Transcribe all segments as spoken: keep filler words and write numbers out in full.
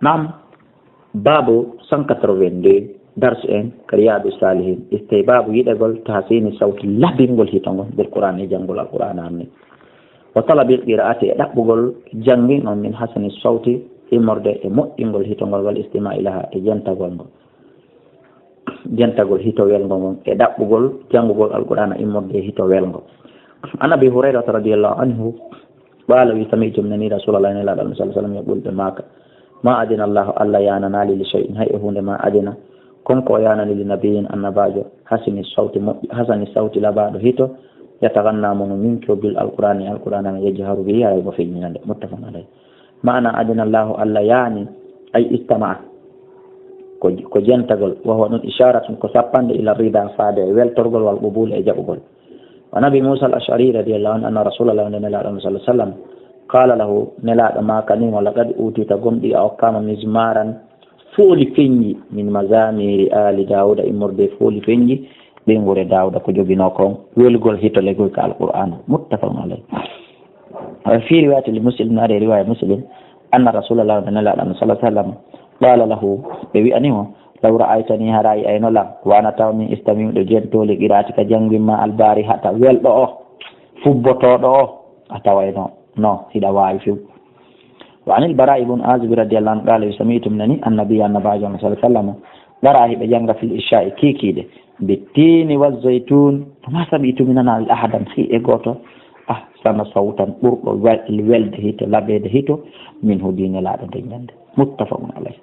Naam, baabu cent quatre-vingt-deux, darsu en ka Riyaadu Saalihiin, istihbaabu yiɗagol tahsiini sawti, labingol hito ngol, bil Qur'aan, e janngol Alqur'aana ni. Wa talabil qiraa'ati, e ɗaɓɓugol janngin on, min hasani sawti, immorde e moƴƴingol hito ngol, wal istimaa'i lahaa, e jentagol ngol. Jentagol hito welngo ngon, e ɗaɓɓugol janngugol Alqur'aana immorde e hito welngo. An Abi Hurayrata radiyallahu anhu, qaala, wi, sami'tu, mi nani Rasuulallahi, Nelaaɗo Allah sallallahu alaihi wasallam, yaqulu, ɓe maaka, ma adina Allahu, Allah yaananaali, li shay'in, hay e huunde, ma adina, kon ko o yaanani, li nabiyyin, annabaajo, hasini sawti, moƴƴi, hasani sawti, labaaɗo hito, yataganna, mo no ñunco, bil Alqur'aani, Alqur'aana, yajharu bihi, hay mo feññinande. Muttafaqun alayh. Maana adina Allahu, Allah yaani, ay istama'a, ko, ko jentagol, wa huwa ɗum isharatun, ko sappande, ila rida, faade e weltorgol, wal qubul, e jaɓugol. Wa Abi Musa al-Ash'ari radiyallahu anhu, anna Rasulallah, nde Nelaaɗo sallallahu alaihi wasallam, qala lahu, Nelaaɗo maakanimo, laqad utita, gomɗi a okkaama, mizmaran, fooli feñji, min mazamiri ali Dawuda, immorde fooli feñji, ɓeynguure Dawuda ko joginoo kon, welgol hito legoy ka Alqur'aana. Muttafaqun alayh. Wa fi riwayati li Muslim, naade riwaya Muslim, anna Rasulallah, nde Nelaaɗo sallallahu alaihi wasallam, qala lahu, ɓe wi'ani mo, law ra'aytani, hara a yi'ayno lan, wa ana tawa min istami'u, ɗo jentoo, li qira'atika, janngin ma, al-barihata, welɗo o, fubbotooɗo o, a tawayno, no, hiɗa waawi few. Wa anil Bara ibn Azib radiyallahu anhu qala, sami'tu, mi nani, annabiyya, annabaajo sallallahu alaihi wasallam, qara'a, hiɓe jannga, fil isha'i, kiikiiɗe, bittiini wa zaytun, ma sami'tu, mi nanaali ahadan, hay e gooto, ahsana sawtan, ɓurɗo wel-, welde hito, labeede hito, minhu, diine laaɗo nden ñande. Muttafaqun alayh.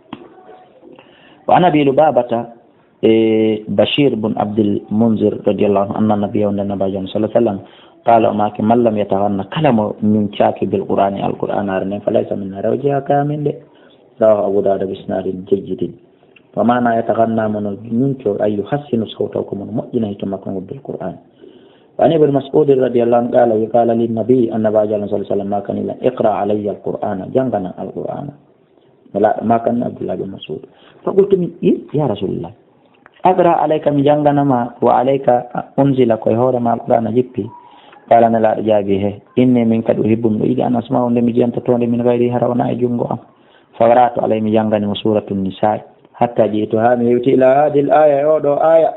Wa an Abi Lubabata, e Bashir bun Abdul Munzir radiyallahu anhu, anna nabiyya, wonde nabaajo sallallahu alaihi wasallam, qala, o maaki, man lam yataganna, kala mo ñuncaaki, bil Qur'ani, Alqur'aanaare nden, falaysa minna, rew jeyaaka e amen de. Rawahu Abu Dawud bi isnadin jayyidin. Wa maana yataganna, mo no ñunco, ay yuhassinu sawtahu, ko mo no moƴƴina hito makko ngol, bil Qur'an. Wa an Ibn Mas'ud radiyallahu anhu qala, wi, qala lin nabi, annabaajo sallallahu alaihi wasallam maakani lan, iqra alayya al-Qur'ana, janngana Alqur'aana. Nelaaɗo maakani Abdullah bin Mas'ud. Fa qultu, mi, i, ya Rasulullah, aqra alayka, mi janngana ma, wa alayka unzila, ko e hoore ma Alqur'aana jippi? Qala, Nelaaɗo jaabi, he, inni, min kadi, uhibbu, miɗo yiɗi, an asma'ahu, nde mi jentotoo nde, min ghayri, hara wonaa e junngo am. Fa qara'tu alayhi, mi janngani mo Suuratu Nisaa, hatta ji'tu, haa mi hewti, ila haadihil aaya, e oo ɗoo aaya.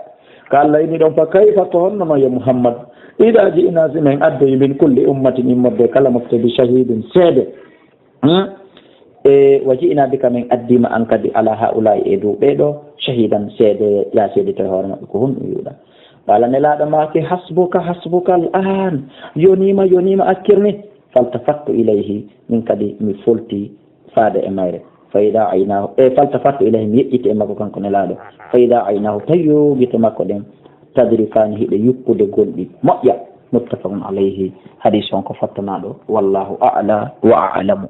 Ka Allah inni ɗon, fa kayfa, ko honno non, ya Muhammad, idaa ji'naa, si min addoyi, min kulli ummatin, immorde kala mofte, bi shahidin, seede. Hmm? E, wa ji'naa bika, min addiima an kadi, ala haa'ulaa'i, e dow ɓee ɗoo, shahidan, seede, yaa seedito e hoore maɓɓe, ko honɗum wi'uɗaa? Qala, Nelaaɗo maaki, hasbuka, hasbuka al-aan, yoniima, yoniima, accir ni. Faltafattu ilayhi, min kadi mi folti faade e mayre. Fa idaa aynaahu, e, faltafattu ilayhi, mi yeƴƴiti e makko kanko Nelaaɗo. Fa idaa aynaahu, tawi gite makko ɗen, tadrifaani, hiɗe yuppude gonɗi moƴƴa. Muttafaqun alayhi, hadiis on ko fottanaaɗo. Wallahu a'la wa a'lamu.